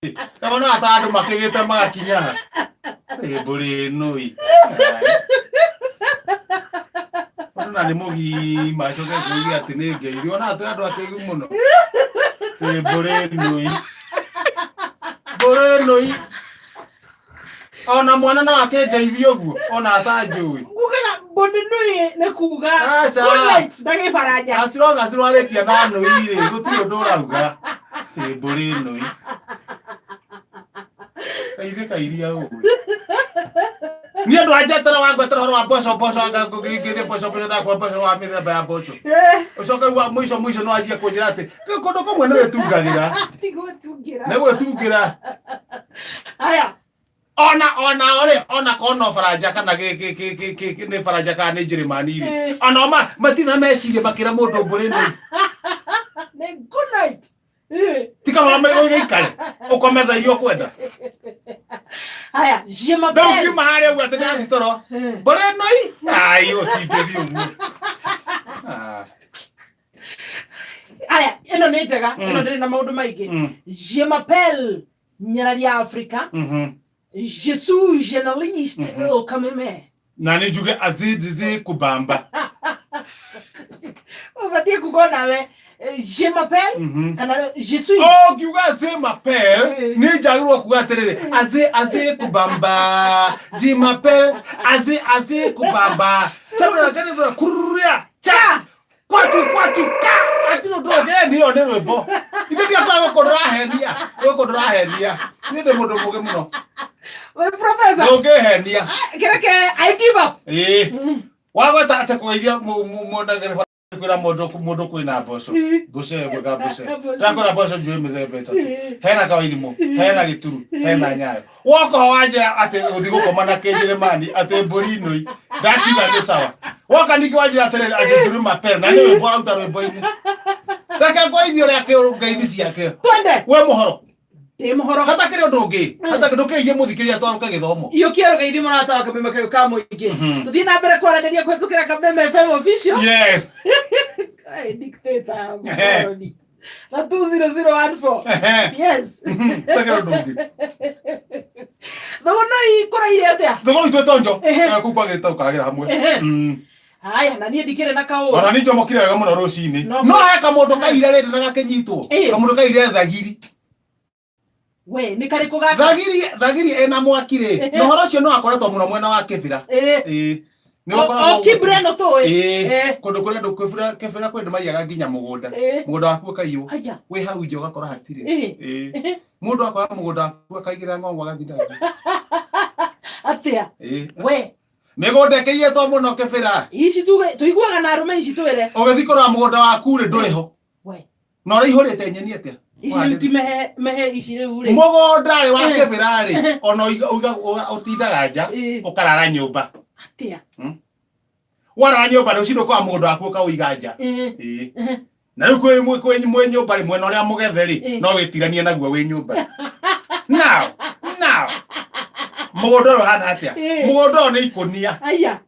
Ona ta andũ makĩgĩte magakinya ha. Ĩ mbũri ĩno ĩ. Ũndũ na nĩ mũgima acoke kuugia atĩ nĩ ngeithi. Ona atĩ andũ akĩgu mũno. Ĩ mbũri ĩno ĩ. Mbũri ĩno ĩ. Ona mwana no akĩngeithie ũguo ona atanjũĩ. Ngugaga mbũnĩnũi nĩ kuga Aca. good night na gĩbaranja. Acironga cirwarĩtie na nũi rĩ, gũtirĩ ũndũ ũrauga. Ĩ mbũri nũi. Kaithĩ kairia ũguo. Niĩ andũ anjetera wangwetera ũhoro wa mboco mboco anga ngĩthĩ mboco mboco ndakwa mboco wa mĩthemba ya mboco. Ũcoke rĩu wa mũico mũico no anjie kũnjĩra atĩ kũndũ kũmwe nĩ wĩtungagĩra. Ti gwĩtungĩra. Nĩ gwĩtungĩra. Haya. Ona ona ore ona kono baranja kana gä gä gä gä gä nä baranja kana nä njĩrĩmani rĩ ona o matirĩ na meciria makĩra mũndũ mbũrĩ nĩ Nĩ good night. Tika wa ũgĩikare ũkome thaa iria ũkwenda. Haya, je rĩu m'appelle. kiuma harĩa ũguo atĩ ndathiĩ toro mbũrĩ ĩno i ai ũtingĩthiĩ ũguo. Ah. Haya, ĩno nĩ njega, ĩno ndĩrĩ na maũndũ maingĩ. Je m'appelle Nyarari ya Afrika. Je suis journaliste au Kameme. Na nĩ njuge azidizi kubamba. Ũbatiĩ kuga onawe je m'appelle kana je suis. Oh, ngiuga azi mapel nĩ njagĩrĩirwo kuga atĩrĩrĩ azi azi kubamba zi mapel azi azi kubamba tondũ kururia cha kwatu kwatu ka atirĩ ũndũ ũngĩ ĩni ĩyo nĩ rwĩmbo ithe ndiakora gũkũ ndũrahenia gũkũ ndũrahenia niĩ ndĩ mũndũ mũgĩ mũno. We professor. Ndũngĩhenia. Kĩreke I give up. Ĩĩ wagweta atĩ kũgeithia mũndũ kwĩra mũndũ mũndũ kwĩna mboco mboco ĩyo gwĩka mboco ndĩrakwĩra mboco njũĩ mĩthemba ĩtatũ, hena kawairimũ, hena gĩturu, hena nyayo. Woka wanjĩra atĩ gũthiĩ gũkoma na kĩnjĩrĩmani atĩ mbũri nũi ndakiuga nĩ sawa. Woka ningĩ wanjĩra atĩrĩrĩ atĩ njũrĩ mapera na nĩ rwĩmbo ũraruta rwĩmbo-inĩ. Reke ngũgeithie ũrĩa ngeithi ciake. Twende. We mũhoro. Ndĩ mũhoro. Hatakĩrĩ ũndũ ũngĩ hatakĩrĩ ndũkĩgeithie mũthikĩrĩria twarũke gĩthomo. Iyũkia rũgeithi mũrata wa Kameme kayũ ka mũingĩ. Tũthiĩ na mbere kwaranĩria kũhetũkĩra Kameme FM official. Yes. Ai, dictator, mũkoroni. Na 20014. Yes. Hatakĩrĩ ũndũ ũngĩ. Thogo no ikũraire atĩa? Thogo itũ tonjo. Kũu kwagĩrĩte ũkagĩra hamwe. Haya, na niĩ ndikĩrĩ na kaũru. Ona niĩ njomokire wega mũno rũcinĩ. No he kamũndũ kaire rĩrĩ na gakĩnyitwo. Kamũndũ kaire thagiri. We, nĩ karĩkũ gaka? Thagiri thagiri ĩna mwaki rĩ. Na ũhoro ũcio no akoretwo mũno mwena wa Kĩbira. Ĩĩ. Nĩ O ũkoragwo o Kibra no tũĩ. Ĩĩ. Kũndũ kũrĩa andũ Kĩbira Kĩbira kwĩ andũ maiyaga nginya mũgũnda. Mũgũnda waku ũkaiywo. Haya. Wĩ hau nja ũgakora hatirĩ. Ĩĩ. Mũndũ akoya mũgũnda waku akaigĩrĩra ng'ong'o agathiĩ naguo. Atĩa? Ĩĩ. We. Mĩgũnda ĩkĩiyĩtwo mũno Kĩbĩra. Ici tuge tũiguaga na arũme ici twĩre. Ũgĩthiĩ kũrora mũgũnda waku rĩ ndũrĩ ho. We. Na ũraihũrĩte nyeni atĩa? Ici rĩu ti mehe mehe ici rĩu rĩ. Mũgũnda rĩ wa Kĩbĩra rĩ ona ũtindaga nja ũkarara nyũmba. Atĩa? Warara nyũmba rũcinĩ ũkoya mũgũnda waku ũkaũiga nja. Ĩĩ. Na rĩu kwĩ mwĩ kwĩ mwĩ nyũmba rĩ mwena ũrĩa mũgethe rĩ no wĩtiranie naguo wĩ nyũmba. Now, now. Mũgũnda ũyũ ũhana atĩa? Mũgũnda ũyũ nĩ ikũnia. Aya.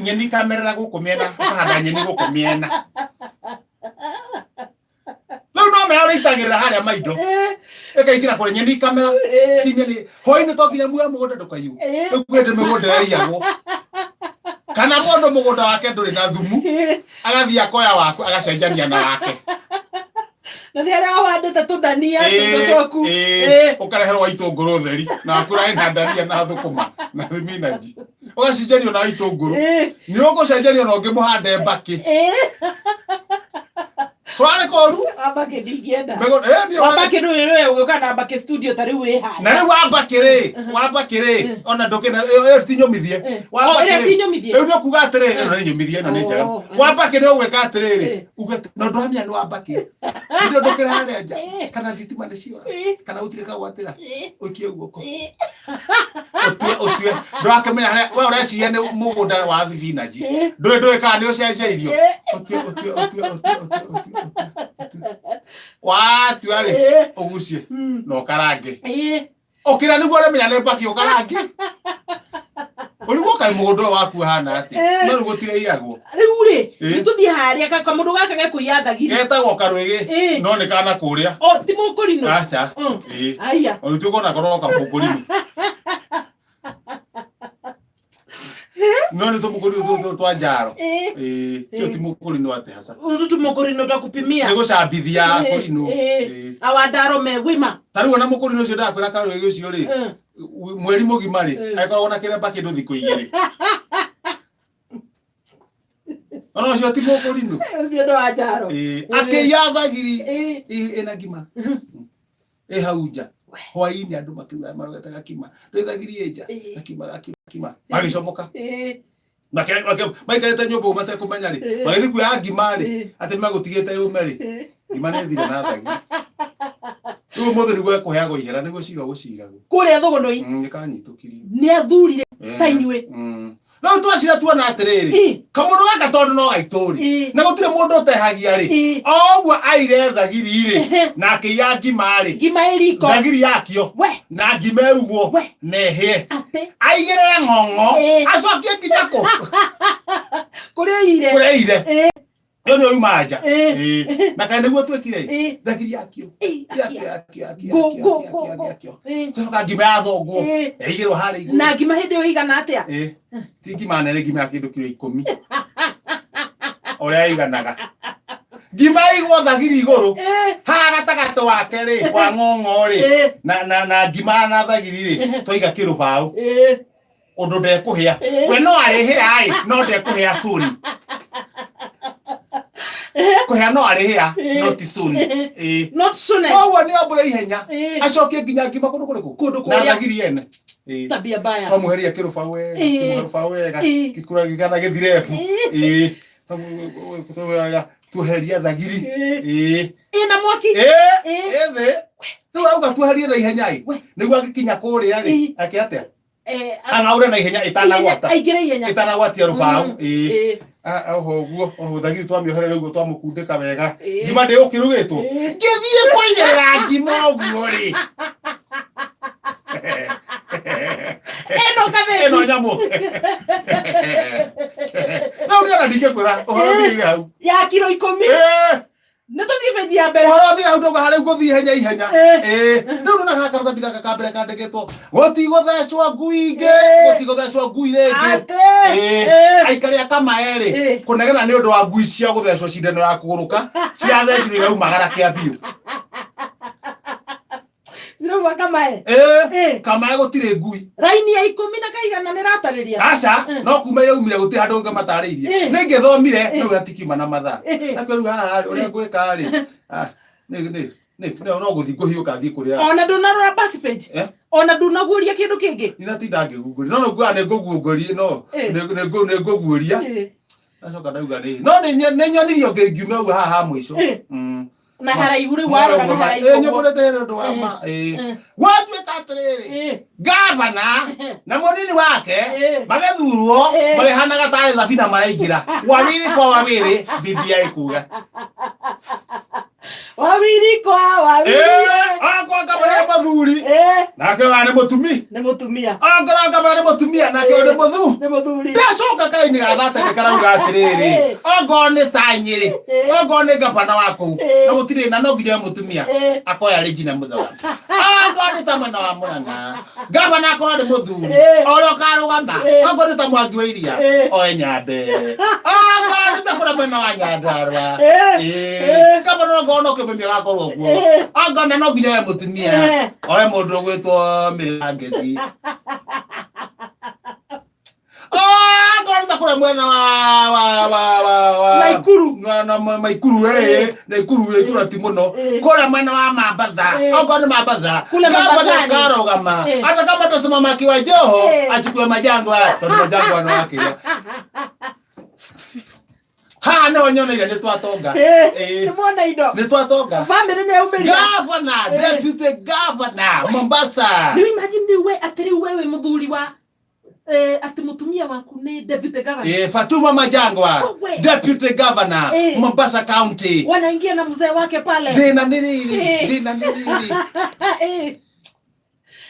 Nyeni ikamerera gũkũ mĩena, ũkahanda nyeni gũkũ mĩena. Rĩu no mea ũrĩitagĩrĩra harĩa maindo. Ĩkaingĩra kũrĩ nyeni ikamera. Ci nyeni. Hwainĩ to nginya muoya mũgũnda ndũkaiywo. Rĩu kwĩ hĩndĩ mĩgũnda yaiyagwo. Kana mũndũ mũgũnda wake ndũrĩ na thumu, agathiĩ akoya waku agacenjania na wake. Na nĩ harĩa ũhandĩte tũndania tũindo twaku. Ũkareherwo itũngũrũ theri na waku ũrarĩ na ndania na thũkũma na thibinanji. Ũgacenjerio na itũngũrũ. Nĩ ũgũcenjerio na ũngĩ mũhande mbakĩ. Kũrarĩ koru. Wambakĩ ndingĩenda. Mĩgũnda nĩ Wambakĩ ndũĩ rĩ ũgĩũka na mbakĩ studio ta rĩu wĩ haha. Na rĩu wambakĩ rĩ, wambakĩ rĩ, ona ndũkĩna ĩyo ti nyũmithie. O, Wambakĩ ĩrĩa rĩ, ti nyũmithie. Rĩu nĩ ũkuga atĩrĩrĩ, ĩno nĩ nyũmithie, ĩno nĩ njega. Oh, Wambakĩ nĩ ũgwĩka atĩrĩrĩ, uge atĩ, na ndũramenya nĩ wambakĩ. Nĩ ndũkĩra harĩa nja, kana thitima nĩ ciora, kana gũtirĩ kagwatĩra, ũikie guoko. Ũtue, ũtue, ndũrakĩmenya harĩa, we ũreciria nĩ mũgũnda wa thibinanji. Ndũĩ ndũĩ kana nĩ ũcenjeirio. Ũtue, ũtue, ũtue, ũtue, ũtue, ũtue, ũtue. Watua rĩ, ũgucie na ũkarange. Ũkĩra nĩguo ũrĩmenya nĩ mbakĩ ũkarange. Ũrigwo kaĩ mũgũnda ũyũ waku ũhana atĩa? No rĩu gũtirĩiyagwo. Rĩu rĩ, nĩ tũthiĩ harĩa kamũndũ gaka gekũiya thagiri. Getagwo karwĩgĩ no nĩ kana kũrĩa. O ti mũkũrinũ. Aca. Aya. Ona tuko na korwo kamũkũrinũ. No nĩ tũmũkũrinũ tũtũ twa njaro. Cio ti mũkũrinũ atĩ haca. Ũtũ tũmũkũrinũ twa kupimia. Nĩ gũcambithia kũrinũ. Awa ndaro megwima. Ta rĩu ona mũkũrinũ ũcio ndakwĩra karwĩgĩ ũcio rĩ, mweri mũgima rĩ, agĩkoragwo na kĩremba kĩndũ thikũ igĩrĩ. Ona ũcio ti mũkũrinũ. Ũcio nĩ wa njaro. Akĩiya thagiri ĩna ngima. Ĩ hau nja. Hwaĩ-inĩ andũ makiuga marogete gakima. Rĩ thagiri ĩ nja. Gakima gakima gakima. Magĩcomoka. Maikarĩte nyũmba ũguo matekũmenya rĩ. Magĩthiĩ kuoya ngima rĩ. Atĩ megũtigĩte yũme rĩ. Ngima nĩ thire na thagiri. Rĩu ũmũthĩ nĩguo ekũheagwo ihera nĩguo cira ũgũciragwo. Kũrĩa Thũgũnũi. Nĩkanyitũkirio. Nĩ athurire ta inyuĩ. Rĩu twacira tuona atĩrĩrĩ, kamũndũ gaka tondũ no gaitũ rĩ, na gũtirĩ mũndũ ũtehagia rĩ, o ũguo aire thagiri rĩ, na akĩiya ngima rĩ, Ngima ĩ riko. Thagiri yakio We. na ngima ĩrugwo We. na ĩhĩe. Atĩ. Aigĩrĩre ng'ong'o, acokie nginya kũ? Kũrĩa ire. Kũrĩa ire. Ĩyo nĩyo yuma nja. Na kaĩ nĩguo twĩkire? Thagiri yakio. Yakio, yakio, yakio, Go, yakio, go, yakio, go, yakio, go. yakio. Coka ngima yathongwo. Yaigĩrwo harĩa igũrũ. Na ngima hĩndĩ ĩyo ĩigana atĩa? Ti ngima nene, ngima ya kĩndũ kiro 10. Ũrĩa ĩiganaga. Ngima ĩigwo thagiri igũrũ. Haha gatagatĩ wake rĩ, wa ng'ong'o rĩ, na ngima na thagiri rĩ, twaiga kĩrũbaũ. Ũndũ ndekũhĩa. We no arĩhĩa ĩ, no ndekũhĩa soon. Kũhĩa no arĩhĩa, no ti soon. Not soon. Koguo nĩ ambũre ihenya. Acokie nginya ngima kũndũ kũrĩkũ? Kũndũ Na kũrĩa. thagiri ene. Tabia mbaya. Twamũheria kĩrũbaũ wega, kĩrũbaũ wega, gĩkũra gĩkana gĩthirebu. Tuohereria thagiri. Ĩna mwaki. Ĩ thĩ. Rĩu arauga tuoherie na ihenya ĩ. Nĩguo agĩkinya kũrĩa rĩ, ake atĩa? Ang'aure na ihenya ĩtanagwata. Aingĩre ihenya. Ĩtanagwatia rũbaũ. Oho ũguo, oho thagiri twamĩoherera ũguo twamũkundĩka wega. Ngima ndĩgũkĩrugĩtwo. Ngĩthiĩ kũigĩrĩra ngima ũguo rĩ. Ĩno ngathĩti. Ĩno nyamũ. No ũrĩa ndingĩkwĩra ũhoro ũthire hau. Ya kiro 10. Nĩ tũthiĩ benji ya mbere. Ũhoro ũthire hau ndauga harĩa ngũthiĩ ihenya ihenya. Rĩu nona gaka karatathi gaka ka mbere kandĩkĩtwo gũtigũthecwo ngui ingĩ, gũtigũthecwo ngui rĩngĩ. Atĩ. Aikari a Kamae rĩ, kũnegena nĩ ũndũ wa ngui cia gũthecwo cindano ya kũgũrũka, cirathecirwo iraumagara kĩa biũ. Zirauma Kamae. Kamae gũtirĩ ngui. Raini ya 10 na kaigana nĩ ĩratarĩria. Aca, no kuma iraumire gũtirĩ handũ ũngĩ matarĩirie. Nĩ ngĩthomire, no gatikiuma na mathaa. Nakuo rĩu haha rĩ, ũrĩa ngwĩka rĩ, nĩ no gũthiĩ ngũhiũka thiĩ kũrĩa. Ona ndũnarora back page. Ona ndũnaguũria kĩndũ kĩngĩ. Ndinatinda ngĩguguria. No nĩnguoya nĩ ngũguũria, no, nĩ ngũguũria. Ndacoka ndauga nĩ. No nĩ nyonirio ngiuma ũguo haha ha mũico. Na haraihu rĩu warora na haraihu ũguo. Nyũmbũrĩte nĩ ũndũ wa ma. Gwatuĩka atĩrĩrĩ, gavana na mũnini wake magĩthurwo marĩhanaga tarĩ thabina maraingĩra. Wawili kwa wawili, BBI kuga. Wawili kwa wawili. Akorwo gavana nĩ mũthuri. Nake wa nĩ mũtumi. Nĩ mũtumia. Akorwo gavana nĩ mũtumia, nake nĩ mũthu. Nĩ mũthuri. Ndacoka kaini ga thate nĩ karauga atĩrĩrĩ, ongorwo nĩ ta Nyĩrĩ, ongorwo nĩ gavana wa kũu, na gũtirĩ na no nginya mũtumia akoya Regina Mũthoni. Ongorwo nĩ ta mwena wa Mũrang'a, gavana akorwo nĩ mũthuri, ũrĩa ũkarũgama, ongorwo nĩ ta Mwangi wa Iria, oe Nyambe. Ongorwo nĩ ta kũrĩa mwena wa Nyandarua, gavana ongorwo no Kĩmemia agakorwo kuo, ongorwo na no nginya oe mũtumia, oe mũndũ ũgwĩtwo Mary Wangeci. Ngorwo ta kũrĩa mwena wa Naikuru. Na Maikuru, Naikuru, Ikuru ti mũno. Kũrĩa mwena wa Mambatha, okorwo nĩ Mambatha, Kule gavana Mambathani. karũgama. Hata kama atasimama akiwa Joho, achukue Majangwa, tondũ Majangwa nĩ wakĩria. Haha nĩho nyoneire nĩ twatonga. Nĩ mwona indo. Nĩ twatonga. Family nĩ yaumĩria. Governor, deputy governor, Mombasa. Rĩu imagine rĩu we atĩ rĩu we wĩ mũthuri wa atĩ mũtumia waku nĩ deputy governor. Fatuma Majangwa, Wewe. deputy governor, Mombasa County. Wanaingia na mzee wake pale. Thĩna nĩ rĩrĩ, thĩna nĩ rĩrĩ.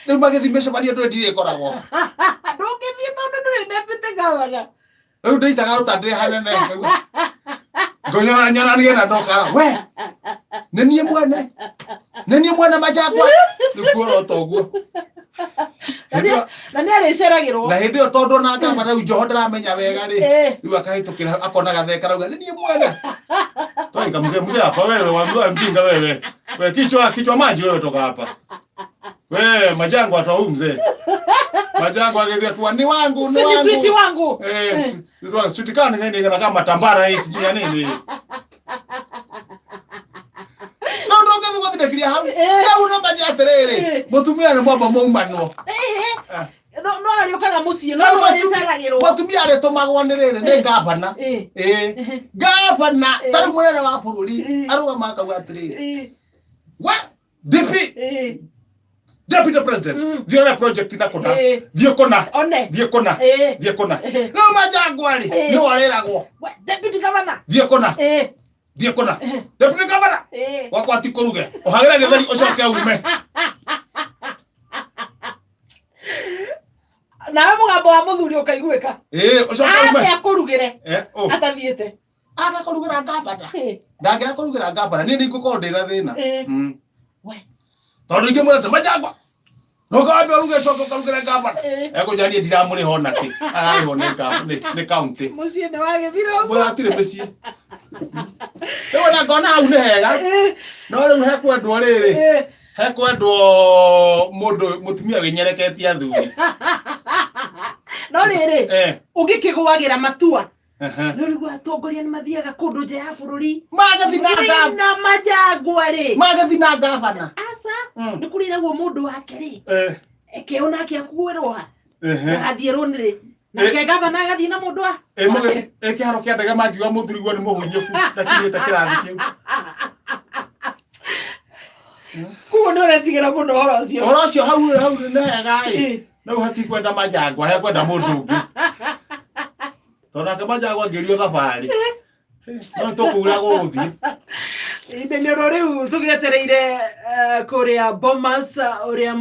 Rĩu magĩthiĩ mĩcemanio ndũĩ ndirĩ ĩkoragwo. Ndũngĩthiĩ tondũ ndũrĩ Gavana. Rĩu ndĩitaga rũta ndĩ hanene ngonyora nyonanie na ndokara we nĩ niĩ mwene, nĩ niĩ mwene Majangwa rĩu kuorota ũguo. Na na nĩ arĩceragĩrwo. Na hĩndĩ ĩyo tondũ ona ngavana rĩu Joho ndaramenya wega rĩ, Eh. rĩu akahĩtũkĩra akona gatheka rauga nĩ niĩ mwene. Toika mzee, mzee hapa wewe, wewe mjinga wewe. We kichwa kichwa maji wewe, toka hapa. We Majangwa toa huyu mzee. Majangwa agethia kuwa ni wangu, ni Switi wangu. switi wangu. Eh, switi kani ngani kana kama tambara hii sijui ya nini. No ndoke thugwa thinekiria hau. Eh. Rĩu no manya atĩrĩrĩ, Eh. mũtumia nĩ mwamba maumanwo. Eh. No no arĩũkaga mũciĩ no Rĩu no arĩceragĩrwo. Mũtumia arĩtũmagwo nĩ rĩrĩ nĩ ngavana. Eh. Ĩĩ. Ngavana Eh. ta rĩu mũnene wa bũrũri Eh. arũgama akauga atĩrĩrĩ, Eh. we DP, Eh. Deputy President, thiĩ ũrore project na kũna, Eh. thiĩ kũna, One. thiĩ kũna, Eh. thiĩ kũna. Eh. Rĩu Majangwa rĩ, Eh. nĩwe ũrĩragwo, We, Deputy Governor. thiĩ kũna, Eh. thiĩ kũna. Deputy Governor, Eh. gwakwa ti kũruge, ũhagĩre gĩtheri ũcoke ume. Nawe mũgambo wa mũthuri ũkaiguĩka. Ĩĩ, ũcoke Ake ume. akũrugĩre Eh, ũ. atathiĩte. Aga kũrugĩra ngavana. Eh. Ndangĩaga kũrugĩra ngavana, niĩ nĩngũkorwo ndĩna thĩna. Eh. We. Tondũ ingĩmwĩra atĩ Majangwa, ndũkambe ũruge ũcoke ũkarugĩre ngavana. Eh. Ekũnjĩra niĩ ndiramũrĩha ona kĩ, ararĩhwo nĩ nĩ county. Mũciĩ nĩ wagĩthira ũguo. Mwĩra hatirĩ mĩciĩ. Rĩu ona ngona hau nĩ hega, Eh. no rĩu hekwendwo rĩrĩ, Eh. hekwendwo mũndũ mũtumia wĩnyereketie athuri. No rĩrĩ, Eh, ũngĩkĩgũagĩra matua ehe. no rĩu atongoria nĩ mathiaga kũndũ nja ya bũrũri Magathi na ngavana. na Majangwa rĩ, Magathi na ngavana. aca Mm. nĩ kũrĩragwo mũndũ wake rĩ, Eh, eke onake akuĩrwo ha ehe. agathiĩ rũni rĩ, nake gavana agathiĩ na mũndũ wa Ĩ mũgĩ- ĩ kĩharo kĩa ndege mangiuga mũthurigwo nĩ mũhunyũku ndakinyĩte kĩrathi kĩu. Koguo nĩ ũretigĩra mũno ũhoro ũcio. Ũhoro ũcio hau hau nĩ hega ĩ. Eh. Rĩu hatikwenda Majangwa, hekwenda mũndũ ũngĩ. Tondũ nake Majangwa angĩũrio thabarĩ, no tũkura gũgũthiĩ. Ihinda-inĩ oro rĩu tũgĩetereire kũrĩa Bomas ũrĩa